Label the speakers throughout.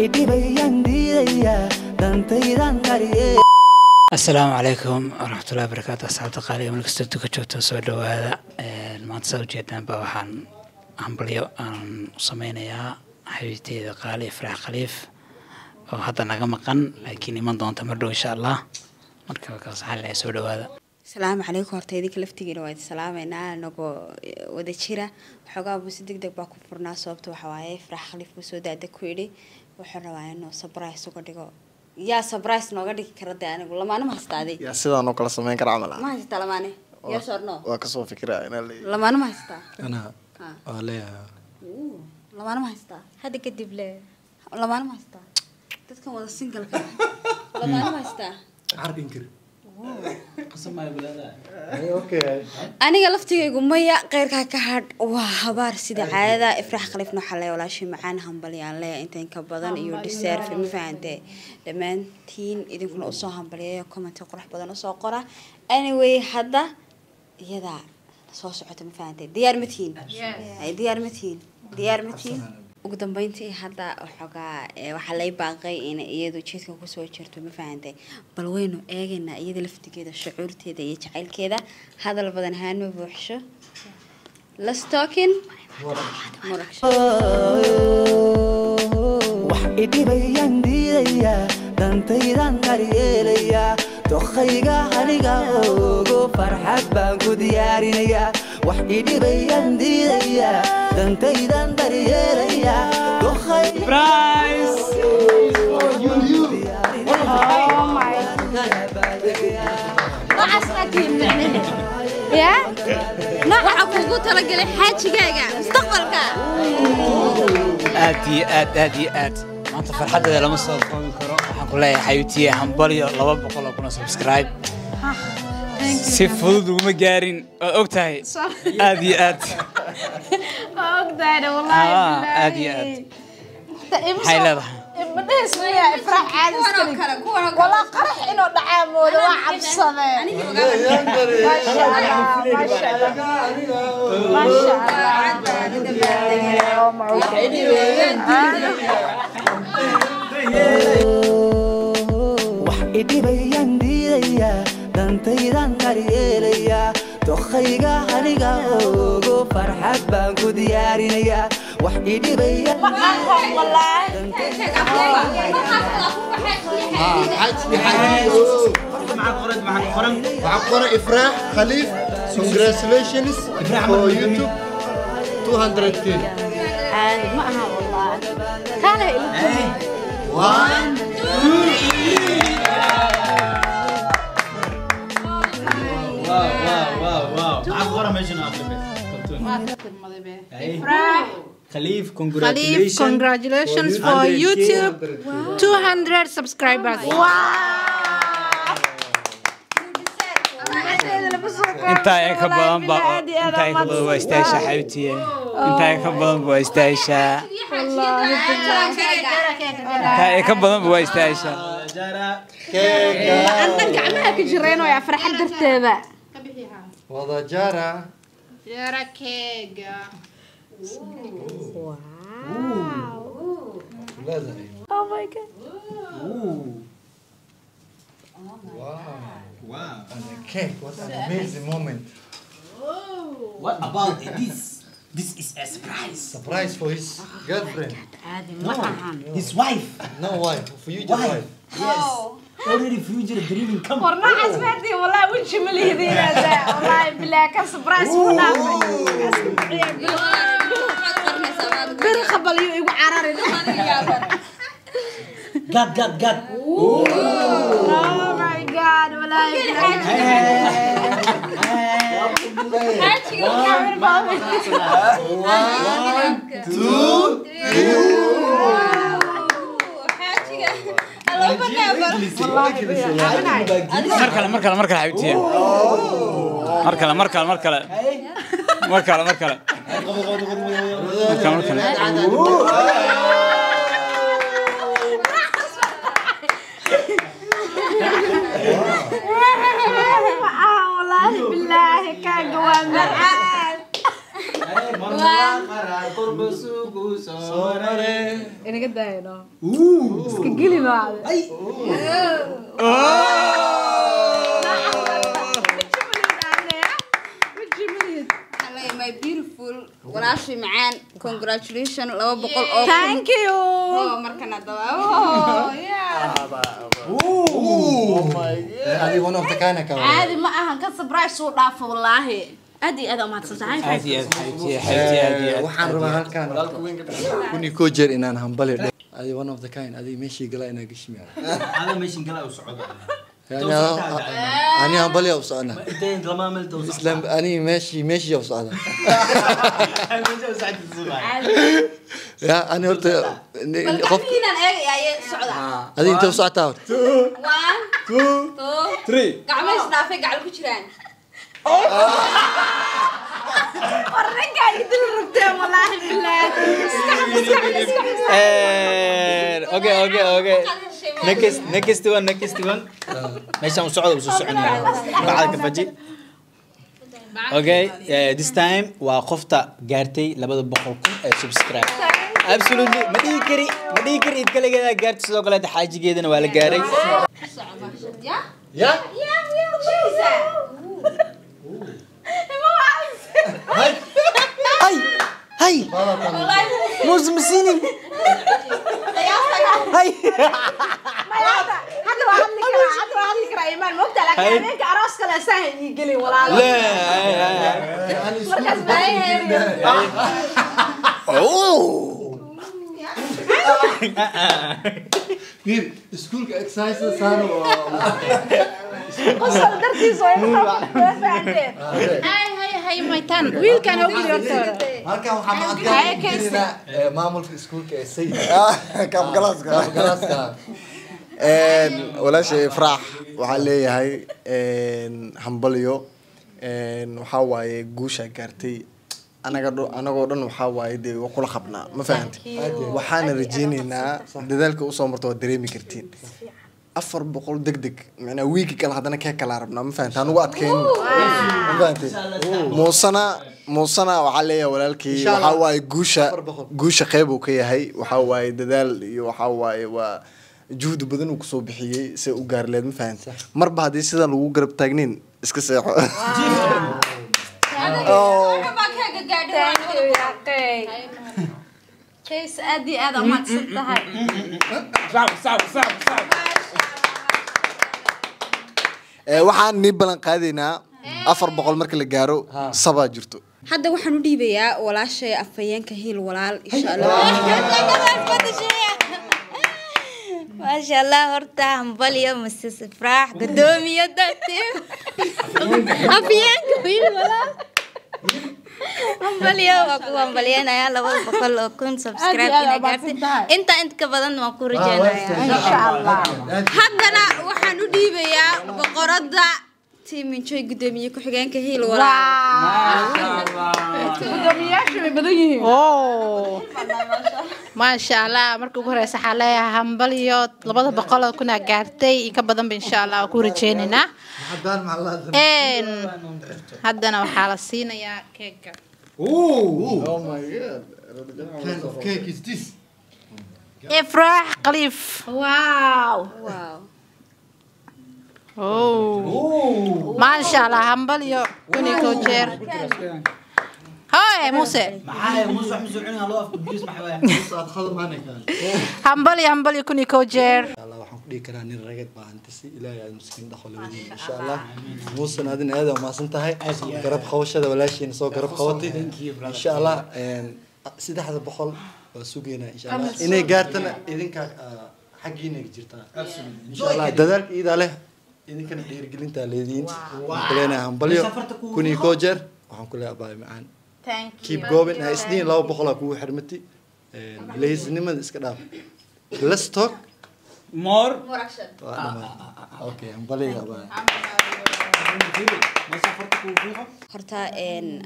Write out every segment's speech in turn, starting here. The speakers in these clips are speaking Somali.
Speaker 1: Idhibayaan diidayaa dantaydan qariye.
Speaker 2: Asalaamu calaykum waraxmatullahi wabarakaatu, asxaabta qaaliga meel kasta duka joogta, soo dhawaada. Maanta saa ujeedaan ba waxaan hambalyo aan u sameynayaa xabiibteyda qaali Ifraax Khaliif oo hadda naga maqan laakiin iman doonta mar dhow, insha Allah. Marka kaas waxaan leeyahay soo dhawaada.
Speaker 3: Asalaamu calaykum. Horta idinka laftigiina waa idin salaameynaa anagoo wada jira. Waxoogaa buse deg deg baa ku furnaa, sababta waxa waaye Ifraax Khaliif buu soo daada ku yidhi wuxuu rabaa inuu surprise uga dhigo. Yaa surprise nooga dhigi kara? Dee anigu lamaane ma haystaa adig?
Speaker 4: Yaa sidaan oo kale samayn kara camal ah?
Speaker 3: Ma haysataa lamaane? Yes or no?
Speaker 4: Waa kasoo fikiraa inaa leeyahay.
Speaker 3: Lamaane ma haysataa?
Speaker 5: Anaa waa leeyahay.
Speaker 3: Lamaane ma haysataa?
Speaker 6: Hadda kadib le.
Speaker 3: Lamaane ma haysataa? Dadkan wada single-ka, lamaane ma haysataa?
Speaker 5: Carab inkir.
Speaker 4: Okay.
Speaker 3: Aniga laftigaygu maya, qeyrkaa ka hadh, waa habaar sida caadada. Ifraax Khaliifna waxaa leeyahay walaashii macaan hambalyaan leeyahay, inta inka badan iyo deserve, ma fahantee? Dhammaantiin idinkuna usoo hambalyeeya, comment-i qurux badan usoo qora. Anyway, hadda iyadaa soo socota, ma fahantee? Diyaar ma tihiin? Ay, diyaar ma tihiin? Diyaar ma tihiin? Ugu dambeyntii hadda waxoogaa waxaa lay baaqay in iyadu jidka kusoo jirto, ma fahantay? Bal waynu eegaynaa iyada laftigeeda shucuurteeda iyo jacaylkeeda. Hadal badan haan ma buuxsho. Let's talking Murak.
Speaker 1: Wax idhibayaan diidayaa dantaydan qaryeelayaa, dokhayga aniga ogo farxad baan ku diyaarinayaa. Wax idhibayaan diidayaa dantaydan daryeelayaa, dokhayga.
Speaker 6: Oh my, noocaas laakiin ya
Speaker 3: Waxaa kugu talagalay xaajigaaga mustaqbalka.
Speaker 2: Aad iyo aad, aad iyo aad, maanta farxaddeeda lama soo koobi karo. Waxaan ku leeyahay xayutiye hambalyo, 200,000 subscribe si fudud uguma gaarin, waad og tahay, aad iyo aad.
Speaker 6: Waa ogtahay wallahi.
Speaker 2: Ah, aad iyo aad. Maxay leedahay?
Speaker 6: Madhees miya Ifraax caadi iska dhig. Walaa qarax inuu dhacaa moodo, waa cabsadee. Maasha Allah, maasha Allah, maasha Allah. Oh my God.
Speaker 1: Wax idhibayaan diidayaa dantaydan qaryeelayaa, dokhayga aniga ogo farxad baan ku diyaarinayaa. Wax idhibaya
Speaker 6: Ma aha wallahi.
Speaker 4: Waxaa ku qoran Ifraax Khaliif, congratulations for YouTube 200K.
Speaker 6: Caadi ma aha wallahi, kaale ila.
Speaker 4: One.
Speaker 6: Ifraax
Speaker 7: Khalif,
Speaker 6: Khalif,
Speaker 7: congratulations.
Speaker 6: Congratulations for YouTube 200 subscribers. Wow!
Speaker 2: Intaa ee ka badan ba, intaa ee ka badan waa istaashaa xayutiye, intaa ee ka badan waa istaashaa, intaa ee ka badan waa istaashaa.
Speaker 6: Antan gacmaha ka jireenooya farxad darteeda.
Speaker 4: Wada jara.
Speaker 6: Yara keega.
Speaker 4: Leedahay.
Speaker 6: Oh my God.
Speaker 7: Wow.
Speaker 4: And a cake, what an amazing moment.
Speaker 7: What about this? This is a surprise.
Speaker 4: Surprise for his girlfriend.
Speaker 6: Caadi ma ahan.
Speaker 7: His wife.
Speaker 4: No wife, future
Speaker 7: Wife.
Speaker 4: wife.
Speaker 7: Yes. Already future dreaming come.
Speaker 6: War noocaas maadii wallahi weji ma lihidiinaasa, wallahi bilaa ka surprise ku dhaafay. Beri qabaliyo igu cararin.
Speaker 7: God, God, God.
Speaker 6: Oh my God, wallahi.
Speaker 4: One, two, three.
Speaker 2: Mar kale, mar kale, mar kale xayutiye, mar kale, mar kale, mar kale, mar kale, mar kale, mar kale, mar kale.
Speaker 6: Ma ahan wallahi bilaahi, kaaga waa macaan. Inaga daayno. Iska geli maade.
Speaker 7: Ay.
Speaker 3: My beautiful walaashii macaan, congratulation, 200 oo.
Speaker 6: Thank you.
Speaker 3: Oh, markana daba. Oh yeah.
Speaker 4: Adi one of the kind ka.
Speaker 6: Caadi ma ahan ka surprise soo dhaafo, wallaahi. Aad iyo aad u mahadsan tahay.
Speaker 2: Aad iyo aad, xaybtiye, xaybtiye, aad iyo aad.
Speaker 4: Waxaan rabaa halkaan 1001 jeer inaan hambali dhe. Adi one of the kind, adi meeshii galaa inaa gashmiya.
Speaker 7: Hada meeshin gala u socdo.
Speaker 4: Ani hambali u socona.
Speaker 7: Inteen lama meel taw socdo.
Speaker 4: Islam ani meeshii u socda.
Speaker 7: Meesha u socdo.
Speaker 4: Ya ani horta qof
Speaker 3: gacmihiinaan eegayaaye socda.
Speaker 4: Adi inta u socotaa horta?
Speaker 3: One,
Speaker 5: two,
Speaker 3: two,
Speaker 5: three.
Speaker 3: Gacmo isdhaafay gacal ku jiraan.
Speaker 6: Warninka ay dil rabteen, wallaahi bilaahi. Iska iska iska.
Speaker 7: Okay. Next one, next one. Meeshaan u socdo, u soo soconaya. Bacda ka faji. Okay, this time waa qofta gaartay 200,000 ee subscribe. Absolutely, ma dhihi kari id kaligeeda gaartay, sidoo kale xaajigeedana waa la gaaray.
Speaker 3: Ya.
Speaker 4: Ya.
Speaker 3: Ya ya ya.
Speaker 7: Ay, hay. Muuse masinin. Hay.
Speaker 6: Hadda waa hadli karaa, hadda waa hadli karaa iimaan moogta, laakiin habeenka arooska la saahan ii gelin, walaalo. Markaas baa.
Speaker 7: Oh.
Speaker 4: Fiir, iskuulka exercise saan
Speaker 6: Qosol dartiis waa in fahanteen. Hay hay hay, maytan wiilkan ha geli horta.
Speaker 4: Halkan waxaa
Speaker 6: Haye,
Speaker 4: mahadcelin maamulka iskuulka ee Sayid.
Speaker 8: Kaabgalaaska.
Speaker 4: Kaabgalaaska.
Speaker 8: Walaashay Ifraax waxaan leeyahay hambalyo. Waxaa waaye guusha gaartay anaga anagoo dhan, waxaa waaye dee waa kula qabnaa, ma fahanti? Waxaana rajeyneynaa dadaalka usoo marto waa dareemi kartiin. 400 deg deg macnaa wiigi kale haddana kee kalaa rabnaa, ma fahanti? Anugu adkeyn, ma fahanti? Muusana waxaa leeyahay walaalkii
Speaker 4: Insha Allah.
Speaker 8: waxaa waaye guusha
Speaker 4: 400.
Speaker 8: Guusha qeyb uu ka yahay, waxaa waaye dadaal iyo waxaa waaye waa juhdi badan uu kusoo bixiyey si u gaari leed, ma fahanti? Marba haddii sidan lagu garab taagnin, iska seexo.
Speaker 6: Thank you yaaqey. Kays, aad iyo aad u mahadsan tahay.
Speaker 5: Saab, saab, saab, saab.
Speaker 8: Waxaan nii ballan qaadaynaa 400 marka la gaaro sabaa jirto.
Speaker 3: Hadda waxaan u dhiibayaa walaashay afhayeenka Hiil Walaal, insha Allah.
Speaker 9: Maasha Allah, horta hambalyo Mrs Ifraax, gudoomiyada team, afhayeenka Hiil Walaal. Hambalyo, waa ku hambalyanaya 200,000 subscribe
Speaker 6: Aad iyo aad
Speaker 9: inay
Speaker 6: waa mahadsan
Speaker 9: gaartay.
Speaker 6: tahay.
Speaker 9: Inta inta ka badan waan ku rajeynayaa.
Speaker 6: Insha Allah.
Speaker 3: Haddana waxaan u dhiibayaa boqoradda team Enjoy, gudoomiye ku-xigeenka Hiil Walaal.
Speaker 6: Gudoomiyaashu way badan yihiin.
Speaker 10: Maasha Allah, marka ugu horeysa waxaa leeyahay hambalyo, 200,000 aa gaartay, in ka badanba insha Allah waa ku rajeynaynaa.
Speaker 4: Haddaan macallin.
Speaker 10: Haddana waxaa la siinayaa keega.
Speaker 4: Oh my God. Kind of cake is this?
Speaker 10: Ifraax Khaliif.
Speaker 6: Wow.
Speaker 3: Wow.
Speaker 10: Oh. Maasha Allah, hambalyo 1001 jeer. Hoy Muuse.
Speaker 7: Maxaa Muuse wax musoo cunaa loo afka biis maxaa waaya?
Speaker 4: Aad khadam anaka.
Speaker 10: Hambalyo, hambalyo 1001 jeer.
Speaker 4: Allah, waxaan ku dhihi karaa nin rageed baa hantisi Ilaahay aad miskiin dhaqo labadiina, insha Allah. Muusan, adina aad u mahadsan tahay garab qabashada walaashiina soo garab qabatay, insha Allah. 300 waa sugeynaa, insha Allah, inay gaartana idinka xaggiina jirtaa, insha Allah. Dadaalka iidaa leh, idinkana dhiirigelintaa leedihiin. Waxaan ku leenahay hambalyo 1001 jeer. Waxaan ku leeyahay abaay macaan,
Speaker 6: Thank you.
Speaker 4: keep going. Ha isniin 200 kugu xirmati, lazinimada iska dhaaf. Let's talk
Speaker 2: more.
Speaker 3: More action.
Speaker 4: Waa dhamaatay. Okay, hambalyo abaay.
Speaker 3: Horta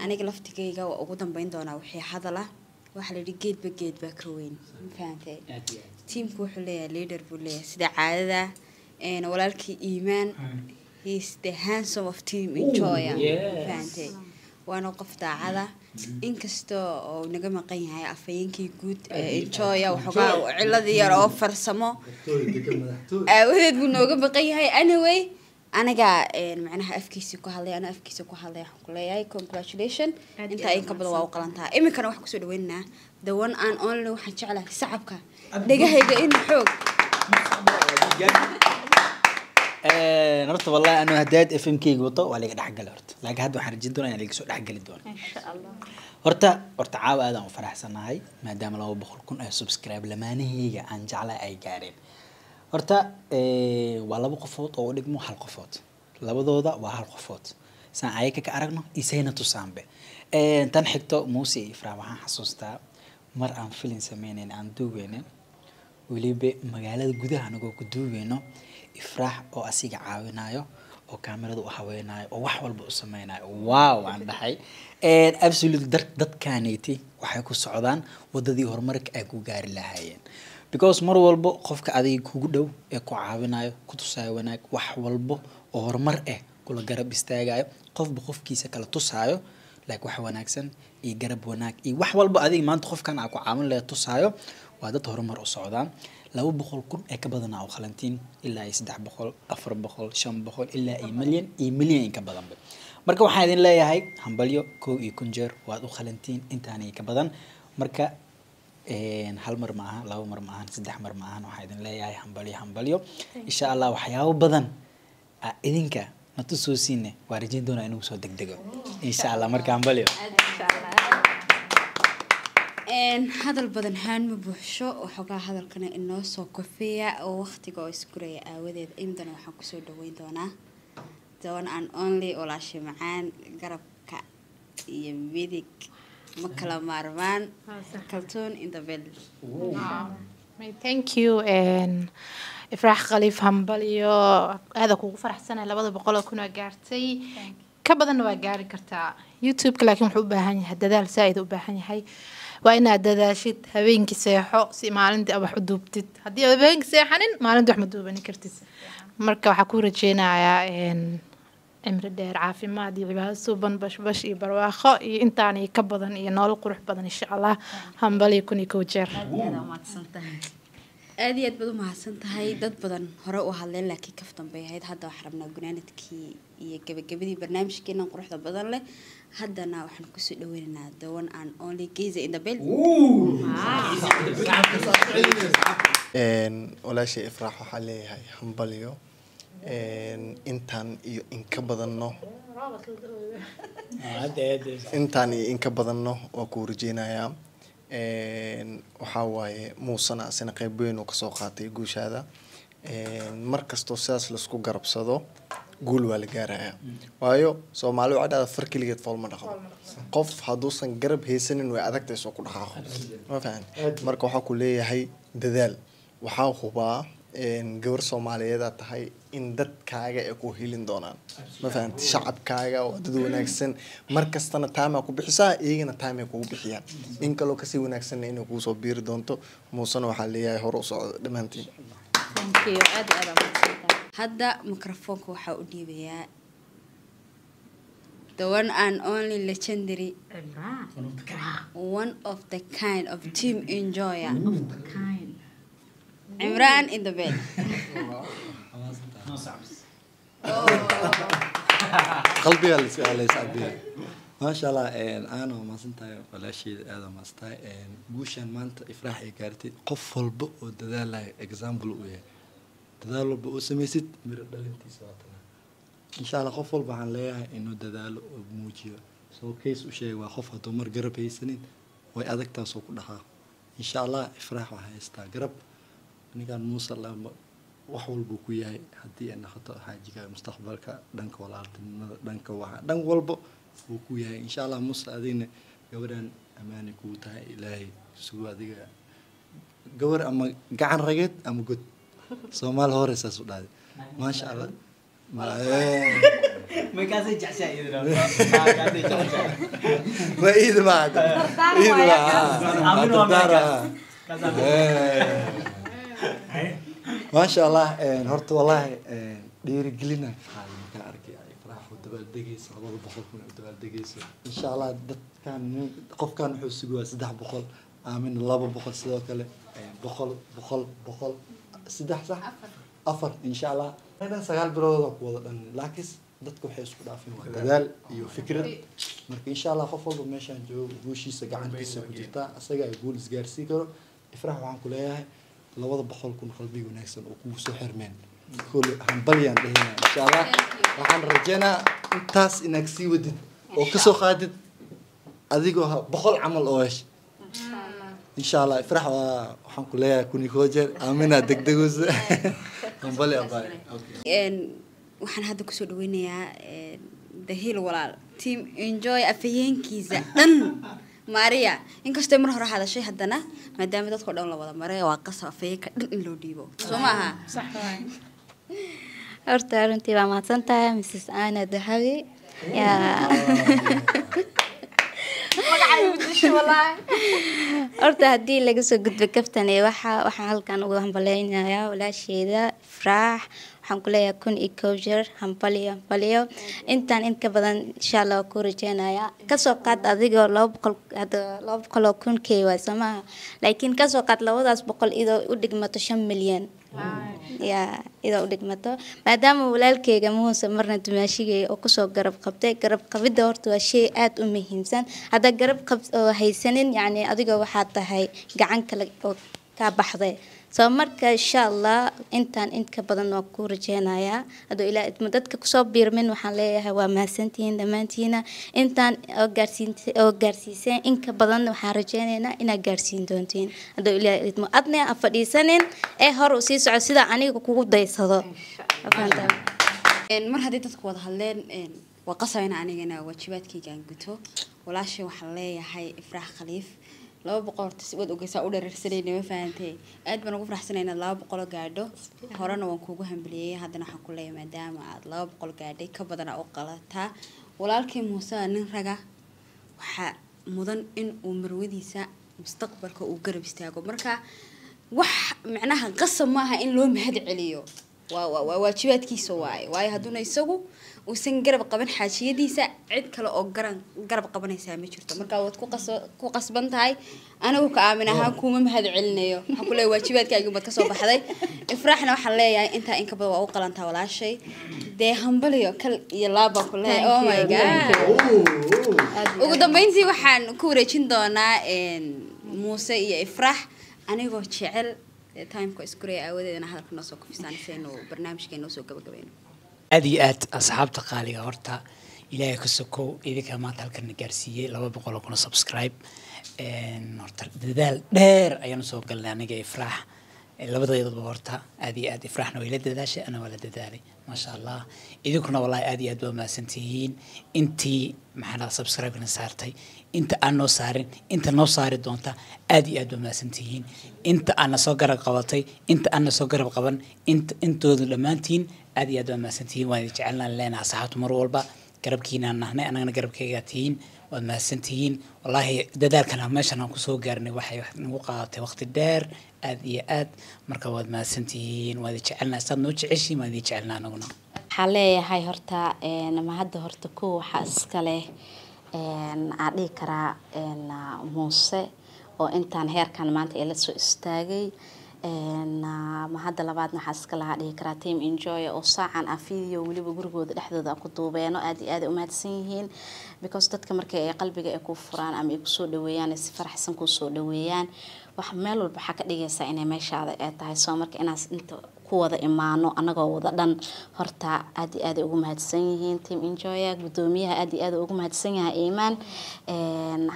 Speaker 3: aniga laftigayga waa ugu dambeyn doonaa wixii hadal ah. Waxaa la yidhi geedba geed baa ka weyn, ma fahantay? Teamku wuxuu leeyahay leader buu leeyahay sida caadada. Walaalkii Iimaan, he is the handsome of team Enjoya, ma fahantay? Waana qof daacada. Inkastoo oo naga maqan yahay afhayeenkii guud ee Enjoya, waxoogaa ciladii yar oo farsamo aawadeed buu nooga maqan yahay. Anyway, aniga macnaha afkiisa ku hadlay, ana afkiisa ku hadlay, waxaan ku leeyahay congratulation. Intaa in ka badan waa u qalantaa. Iminkana waxaan kusoo dhaweynaynaa the one and only. Waxaan jeclahay sacabka dhegahayga in xoog.
Speaker 7: Horta wallahi anu haddaad FM keyga wato waa laga dhexgali horta, laakiin hadda waxaan rajin doonaa inaan laga soo dhexgeli doono.
Speaker 6: Insha Allah.
Speaker 7: Horta caawa aad aan u faraxsanahay maadaama 200,000 ee subscribe lamaanahayga aan jeclahay ay gaareen. Horta waa laba qofood oo u dhigmo hal qofood, labadooda waa hal qofood saan ayaka ka aragno isayna tusaanbe. Tan xigto, Muuse iyo Ifraax, waxaan xasuustaa mar aan filin sameynayn, aan duugeynin weliba magaalada gudaha, anagoo ku duugeyno, Ifraax oo asiga caawinayo oo kaamirada u haweynayo oo wax walba u sameynayo. Wow, aan dhahay, absolute, dadkaneyti waxay ku socdaan wadadii horumarka ay ku gaari lahaayeen, because mar walbo qofka adiga kugu dhow ee ku caawinayo, ku tusaayo wanaag, wax walbo oo horumar ah kula garab istaagayo, qofba qofkiisa kala tusaayo like wax wanaagsan iyo garab wanaag iyo wax walba adiga maanta qofkan aa ku caawin lahayd tusaayo, waa dad horumar u socdaan. 200,000 ee ka badan aa u qalantiin, ilaa iyo 300, 400, 500, ilaa iyo milyan iyo milyan in ka badanba. Marka waxaan idin leeyahay hambalyo 1001 jeer, waad u qalantiin intaanay ka badan. Marka hal mar ma aha, laba mar ma ahan, saddex mar ma ahan, waxaan idin leeyahay hambalyo, hambalyo. Insha Allah waxyaabo badan aa idinka na tusoo siine waa rajayn doonaa inuu soo degdego insha Allah. Marka hambalyo.
Speaker 3: Hadal badan haan ma buuxsho, waxoogaa hadalkana inoo soo kofeeya oo waqtiga oo isguraya aawadeed. Imdana waxaan kusoo dhaweyn doonaa the one and only walaashay macaan, garabka iyo midig ma kala maarmaan, Kaltuun in the bell.
Speaker 10: Thank you, Ifraax Khaliif, hambalyo. Aada kugu faraxsanahay 200,000 oo gaartay, ka badanna waa gaari kartaa YouTube-ka, laakiin wuxuu u baahan yahay dadaal saa-id u baahan yahay. Waa inaad dadaashid, habeenkii seexo si maalintii wax u duubtid. Haddii aad habeenkii seexanin, maalintii wax ma duubani kartid. Marka waxaa ku rajeynayaa cimri dheer, caafimaad iyo cibaado suuban, bashbash iyo barwaaqo iyo intaan iyo ka badan iyo nolol qurux badan insha Allah. Hambaliyo 1001 jeer.
Speaker 3: Aad iyo aad baad u mahadsan tahay. Dad badan hore u hadleen, laakiin kaftan bay ahayd. Hadda waxaan rabnaa gunaanadkii iyo gabagabadii barnaamijkeenan quruxda badan leh. Haddana waxaan kusoo dhaweynaynaa the one and only Geyza in the bell.
Speaker 8: Walaashay Ifraax waxaa leeyahay hambalyo, intaan iyo inka badanno, intaan iyo inka badanno waa kuu rajeynayaa. Waxaa waaye Muusena asina qeyb weyn uu kasoo qaatay guushaada. Mar kastoo sidaas laisku garabsado, guul waa la gaarayaa, waayo Soomaali waxay dhahdaa far keligeed fool ma dhaqdo. Qof hadduusan garab haysanin way adagtahay soo ku dhaqaaqo, ma fahan? Marka waxaa ku leeyahay dadaal. Waxaa hubaa gabar Soomaaliyeed aad tahay in dadkaaga ay ku helin doonaan, ma fahanti? Shacabkaaga waa dad wanaagsan, mar kastana time aa ku bixisaa, iyagana time ay kugu bixiyaan. In kaloo kasii wanaagsanna inay kugu soo biiri doonto. Muusena waxaa leeyahay hore u socda dhammaantiin.
Speaker 3: Hadda mikrofoonka waxaa u dhiibayaa the one and only legendary, one of the kind of team enjoyer, Cimraan in the bed.
Speaker 4: Qalbiga la iscabiya, maasha Allah. Aana waa mahadsan tahay walaasheeda, aada waa mahadsan tahay. Guushan maanta Ifraax ay gaartay, qof walba oo dadaalayo example uu yahay. Dadaal walba oo samaysid miro dhalintiisa waa tanaa insha Allah. Qof walba waxaan leeyahay inuu dadaalo oo muujiyo. Soo case u sheeg, waa qof hadduu mar garab haysanin way adagtaa soo ku dhaqaaqo. Insha Allah Ifraax waxaa haystaa garab. Ninkan Muuse lama wax walbuu ku yahay, haddii ay noqoto xaajiga mustaqbalka, dhanka walaaltinimada, dhanka waxa, dhan walba wuu ku yahay insha Allah. Muuse, adigna gabadhan ammaani kugu tahay. Ilaahay sugo adiga gabar ama gacan rageed ama god Soomaali hore saas u dhahday, maasha Allah.
Speaker 7: Markaasay jeceshahay iyaduna. Markaasay jeceshahay.
Speaker 4: Ma iid ma iid ma.
Speaker 7: Aamin waa markaas.
Speaker 4: Maasha Allah. Horta wallahi dhiirigelina ka qaaday markaan arkay Ifraax oo Dabaaldegaysa 200,000 u dabaaldegayso insha Allah. Dadkan qofkan wuxuu sugayaa 300, Aamin 200, sidoo kale 100, 100, 100, saddex, sax, afar insha Allah. Dhan 9 bilood ku wada dhan, laakiin dadka waxay isku dhaafeen waa dadaal iyo fikrad. Marka insha Allah qof walba meeshaan joogo guushiisa gacantiisa ku jirtaa, asaga ay guul isgaarsii karo. Ifrax, waxaan ku leeyahay 200,000 qalbiga wanaagsan oo kugu soo xirmeen kule hambalyaan dhehina. Insha Allah waxaan rajeynaa intaas inaad sii wadid oo kasoo qaadid adigoo 100 camal oo hesha insha Allah. Ifrax waa waxaan ku leeyahay 1001 jeer aamina degdegoosa hambali abaay.
Speaker 3: Waxaan hadda kusoo dhaweynayaa Dahil Walaal, team Enjoy afhayeenkiisa dhan, Maria. Inkastoo mar hore hadashay, haddana maadaama dadkao dhan la wada maray, waa qasab afhayeenka dhan in loo dhiibo, soo maaha?
Speaker 9: Horta runtii waa mahadsan tahay, Mrs Ana Dahabi. Yaa.
Speaker 6: Magacay bedeshay wallaahi.
Speaker 9: Horta haddii laga soo gudbo kaftan ee waxaan halkan ugu hambaleynayaa walaasheeda Ifraax. Waxaan ku leeyahay 1001 jeer hambaliyo, hambaliyo. Intaan in ka badan insha Allah waa ku rajeynayaa. Kasoo qaad adigoo 200, hadda 200,000 k waay, soo maaha? Laakiin kasoo qaad labadaas boqol idoo u dhigmato 5 milyan, yaa idoo u dhigmato, maadaama walaalkeyga Muuse marna dumaashigeyga oo kusoo garab qabtay. Garab qabidda horta waa shay aada u muhiimsan. Haddaa garab qab oo haysanin, yacni adigoo waxaad tahay gacan kale oo kaa baxday. Soo marka insha Allah intaan in ka badan waa ku rajeynayaa hadduu Ilaa idmo. Dadka kusoo biirmin waxaan leeyahay waa mahadsantihiin dhammaantiina. Intaan oo gaarsiin oo gaarsiiseen in ka badan waxaan rajeynaynaa inaad gaarsiin doontiin hadduu Ilaa idmo. Adna ha fadhiisanin ee hor u sii soco sida aniga kugu daysado. Fahantaa?
Speaker 3: Mar haddii dadku wada hadleen, waa qasab in anigana waajibaadkayga aan guto. Walaashay waxaan leeyahay, Ifraax Khaliif, 200 horta si waad ogeysaa u dhereersanayna, ma fahantay? Aad baan ugu faraxsanay inaad 200 gaadho. Horena waan kuugu hambaliyey, haddana waxaan ku leeyahay maadaama aad 200 gaadhay, ka badana u qalataa. Walaalkii Muuse, nin raga waxaa mudan in uu marwadiisa mustaqbalka uu garab istaago. Marka wax macnaha qasab maaha in loo mahad celiyo, waa waajibaadkiisa waaye. Waayo hadduuna isagu uusan garab qaban xaajiyadiisa, cid kale oo garan garab qabanaysaa ma jirto. Marka waad ku qasban tahay. Anigu ka Aamin ahaan kuuma mahad celinayo, waxaan ku leeyahay waajibaadkaagii baad kasoo baxday. Ifraaxna waxaan leeyahay intaa in ka badan waa u qalantaa walaashay. Dee hambaliyo kal iyo laab baan ku leeyahay. Oh my God, ugu dambeyntii waxaan ku wareejin doonaa Muuse iyo Ifraax, anigoo jecel timeka iskuraya aawadeedana hadalka noo soo kufisaan si aynu barnaamijkeena usoo gabagabayno.
Speaker 2: Aad iyo aad asxaabta qaaliga, horta Ilaahay ka sokow idinka maanta halkan na gaarsiiyey 200,000 subscribe. Horta dadaal dheer ayaan usoo galnay aniga Ifraax labadeedaba. Horta aad iyo aad Ifraaxna way la dadaashay, ana waa la dadaalay, maasha Allah. Idinkuna wallahi aad iyo aad waa mahadsantihiin intii maxaa dhaha subscribe-kana saartay, inta aan noo saarin, inta noo saari doonta, aad iyo aad waa mahadsantihiin. Inta aan na soo garab qabatay, inta aan na soo garab qaban, inta intoodu dhammaantiin aad iyo aad waa mahadsantihiin. Waan idin jecelnaan leenahay asxaabtu mar walba garabkiinaan nahnay, annagana garabkaygaa tihiin. Waad mahadsantihiin wallaahi. Dadaalkan meeshan aan kusoo gaarnay waxay nagu qaadatay waqti dheer aad iyo aad. Marka waad mahadsantihiin, waad idin jecelnahay. Saad noo jeceshiin waan idin jecelnaa anaguna.
Speaker 11: Waxaan leeyahay horta mahadda horta kow waxaa iska leh aan dhihi karaa Muuse oo intaan heerkan maanta ila soo istaagay. Mahadda labaadna waxaa iska lahaa dhihi karaa team Enjoy oo saacan ah video weliba gurigooda dhexdooda aan ku duubeeno. Aad iyo aad ay u mahadsan yihiin, because dadka markay ay qalbiga ay ku furaan ama ay kusoo dhaweeyaan, ay si faraxsan kusoo dhaweeyaan, wax meel walba waxaa ka dhigaysaa inay meeshaada ay tahay. Soo marka inaas inta ku wada imaano anagoo wada dhan, horta aad iyo aad ay ugu mahadsan yihiin team Enjoya. Gudoomiyaha aad iyo aad ugu mahadsan yahay Iimaan.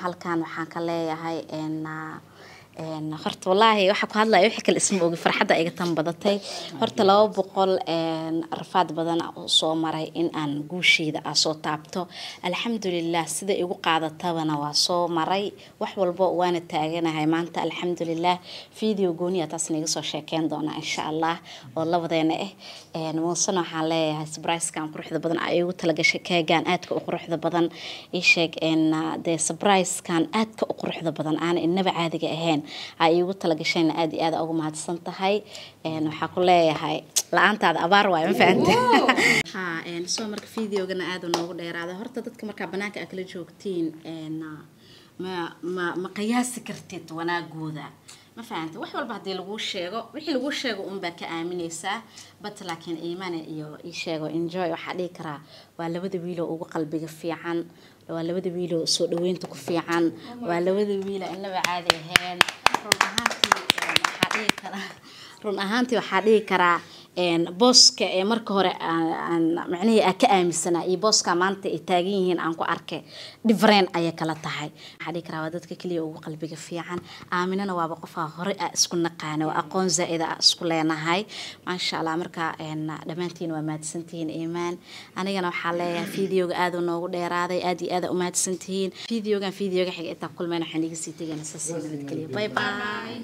Speaker 11: Halkan waxaan ka leeyahay horta wallaahi waxa ku hadlaya wixii kale isma ogi, farxadda iga tan badatay. Horta 200 rafaad badan oo soo maray in aan guusheeda aa soo taabto, alxamdulilah. Sida igu qaadatabana waa soo maray wax walbo, waana taaganahay maanta, alxamdulilah. Video gooniya taas naga soo sheekeyn doonaa insha Allah oo labadeena ah. Muusena waxaan leeyahay surprise-kan quruxda badan aa igu talagashay, keegaan aadka u quruxda badan, ii sheeg dee surprise-kan aadka u quruxda badan aana inaba caadiga ahayn. Aa iigu talagashayna aad iyo aad ugu mahadsan tahay. Waxaa ku leeyahay la-aantaada abaar waayo, ma fahante? Ha soo marka videogana aad uu noogu dheeraada. Horta dadka markaa banaanka aad kala joogtiin ma qiyaasi kartid wanaagooda, ma fahanta? Wax walba haddii laguu sheego, wixii laguu sheego unbaa ka aaminaysaa, but laakiin iimane iyo ii sheego Enjoy, waxaa dhihi karaa waa labada wiiloo ugu qalbiga fiican, waa labada wiiloo soo dhaweynta ku fiican, waa labada wiiloo inaba caadi ahayn. Run ahaantii waxaa dhihi karaa, run ahaantii waxaa dhihi karaa booska ee marka hore aan macnihii aan ka aaminsanaa iyo booska maanta ay taagan yihiin aan ku arkay different ayay kala tahay. Waxaa dhihi karaa waa dadka keliya ugu qalbiga fiican. Aaminana waaba qofaa hore aa isku naqaana oo aqoon zaa'ida aa isku leenahay, maasha Allah. Marka dhammaantiin waa mahadsantihiin. Iimaan anigana waxaa leeyahay videoga aad uu noogu dheeraaday, aad iyo aad aa u mahadsantihiin. Videogan videoga xiga intaa kulmeen waxaan iga sii tegayna saas iyo nabadgelyo. Bye bye.